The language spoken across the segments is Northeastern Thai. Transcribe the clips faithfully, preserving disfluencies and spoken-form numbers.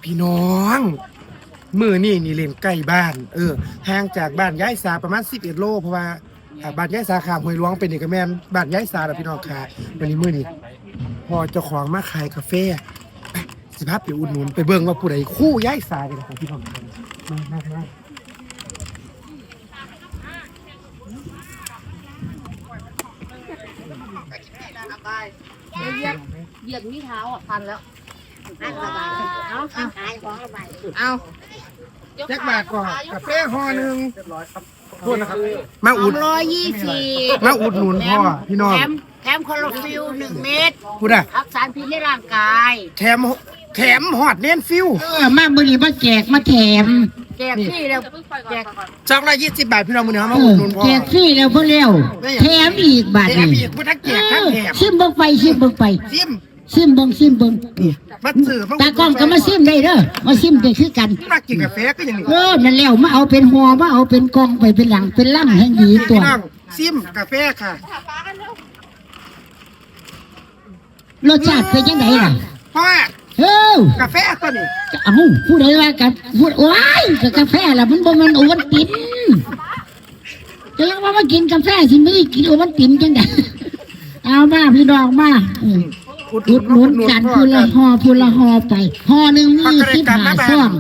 พี่น้องมื้อนี้นี่เล่นใกล้บ้าน เออ ห่างจากบ้านยายสาประมาณสิบเอ็ดโล เพราะว่าถ้าบ้านยายสาข้ามห้วยหลวงไปนี่ก็แม่นบ้านยายสาแล้วพี่น้องค่ะ วันนี้มื้อนี้พ่อเจ้าของมาขายกาแฟ ไป สิพาไปอุดหนุน ไปเบิ่งว่าผู้ใดคู่ยายสากันครับพี่น้อง มามามา เหยียบเหยียบที่เท้าอ่ะพันแล้ว นั่งสบายเอา ขายของไป เอา จักบาทก่อนกาแฟห่อหนึ่ง โทษนะครับ มาอุด ร้อยยี่สิบ มาอุดหนุนพ่อพี่น้อง แถมแถมคลอโรฟิลหนึ่งเม็ด พูดอะ พักสารพิษในร่างกาย แถมแถมฮอดเน้นฟิว เออ มามือนี้มาแจกมาแถม แจกที่แล้วแจก สองร้อยยี่สิบบาทพี่น้องมื้อนี้เฮามาอุดหนุนพ่อ แจกที่แล้วพอแล้วแถมอีกบาท แถม นี่ อีกพุทธเกียรติทั้งแถม ซิมเบิ่งไปซิมเบิ่งไป ซิม ซิมเบิ่งซิมเบิ่งนี่ มาซื้อมา ตากล้องก็มาซิมได้เด้อมาซิมได้คือกัน มากินกาแฟก็ยังนี่ เออนั่นแล้วมาเอาเป็นห่อมาเอาเป็นกล่องไปเป็นหลังเป็นลังแห่งดีตัว พี่น้องซิมกาแฟค่ะ รสชาติเป็นยังไงล่ะ พ่อ เออ กาแฟตัวนี้ เอ้าผู้ใดว่ากับพูดโอ้ยกับกาแฟล่ะมันบ่แม่นโอวัลตินจะยังว่ามากินกาแฟสิไม่ได้กินโอวัลตินจังไดเอามาพี่น้องมาอืม อุด อุดหนุนกันพูละห่อพูละห่อไปห่อหนึ่งมีสิบห้าซอง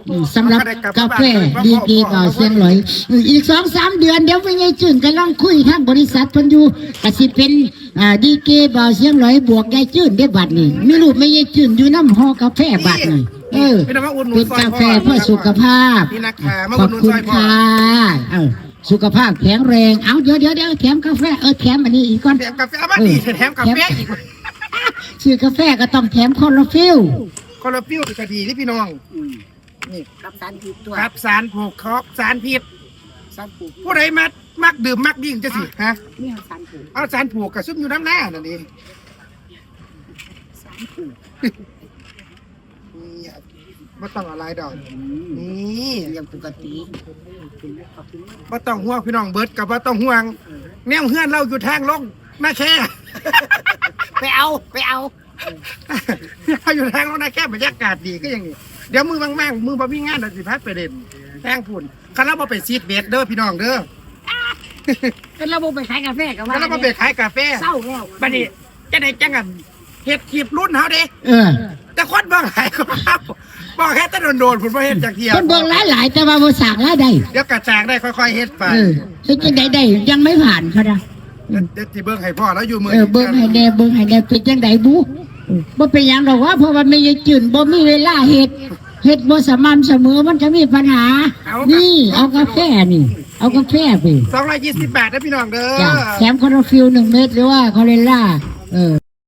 อืมสำหรับกาแฟดีเกบ่าวเสียงลอยอืมอีกสองสามเดือนเดี๋ยวไม่ไงจื่นกำลังคุยทางบริษัทเพิ่นอยู่ก็สิเป็นอ่าดีเกบ่าวเสียงลอยบวกยายจื่นได้บัดนี้มีรูปไม่ไงจื่นอยู่น้ำห่อกาแฟบัดนี้เออ พี่น้องมาอุดหนุ เป็น น ซอย กา พ่ แฟ อ เพื่อสุขภาพ นี่นะคะมา ข อุ อบ ดหนุน คุณ ซอยพ่อ ค่ะเออสุขภาพแข็งแรง เอาเดี๋ยวเดี๋ยวเดี๋ยวแถมกาแฟ เออแถมอันนี้อีกก่อน แถมกาแฟมาดีแถมกาแฟอีก ซื้อกาแฟก็ต้องแถมคลอโรฟิล คลอโรฟิลก็ดีนี่พี่น้อง กับสารพิษตัว ครับสารผูกคอกสารพิษ สารผูก ผู้ใดมักมักดื่มมักดิ้งจะสิฮะ นี่สารผูก เอาสารผูกกับซุปอยู่น้ำหน้านั่นเอง สารผูก นี่ไม่ต้องอะไรดอกนี่ อย่างปกติ ไม่ต้องห่วงพี่น้องเบิร์ดกับไม่ต้องห่วง แนวเฮือนเราอยู่ทางลงนาแค่ ไปเอาไปเอา เราอยู่ทางลงนาแค่บรรยากาศดีก็อย่างนี้ เดี๋ยวมือว่างๆมือบ่มีงานเราสิพัดไปเด่นแทงผุ่นคันเราบ่ไปซีดเบสเด้อพี่น้องเด้อ เป็นระบบไปขายกาแฟกับว่า คันเราบ่ไปขายกาแฟ เศร้าแล้ว บัดนี้จะได้จังกันเฮ็ดคลิปรุ่นเฮาเด้ เออ แต่คนเบิ่งหลายกว่าเฮาบอกแค่แต่โดนๆผมบ่เฮ็ดจักเที่ยว คนเบิ่งหลายหลายๆแต่ว่าบ่สร้างรายได้ เดี๋ยวกระจางได้ค่อยๆเฮ็ดไป เออเป็นจังไดได้ยังไม่ผ่านเขานะ เดี๋ยวเดี๋ยวสิเบิ่งให้พ่อแล้วอยู่มือ เออเบิ่งให้แน่เบิ่งให้แน่เป็นจังไดบุบ่เป็นหยังดอกว่าเพราะว่าไม่ยายจื่นบ่มีเวลาเฮ็ดเฮ็ดบ่สม่ำเสมอมันจะมีปัญหา นี่เอากาแฟนี่ เอากาแฟไป สองร้อยยี่สิบบาทนะพี่น้องเด้อ จ้ะแถมคลอโรฟิลหนึ่งเม็ดหรือว่าคอเลล่าเออ